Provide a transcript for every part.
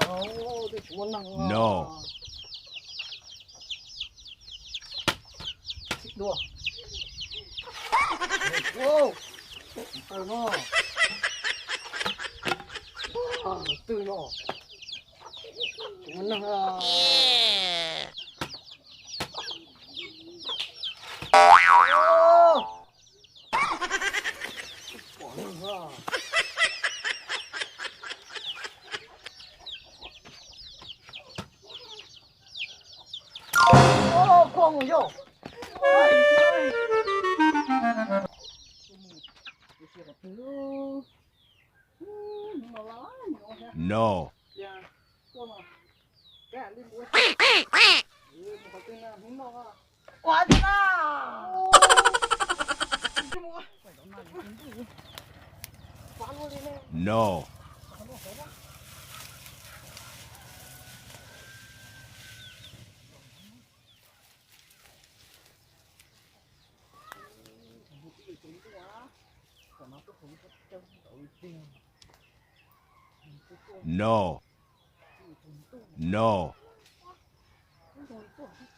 Twb tsis muaj neeg no. No. Txib dua. Wow. Tawg no. Tawg no. Tsis muaj neeg no. Pom neeg no. Koj mus yog. No. No. No. No.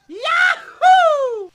Yahoo!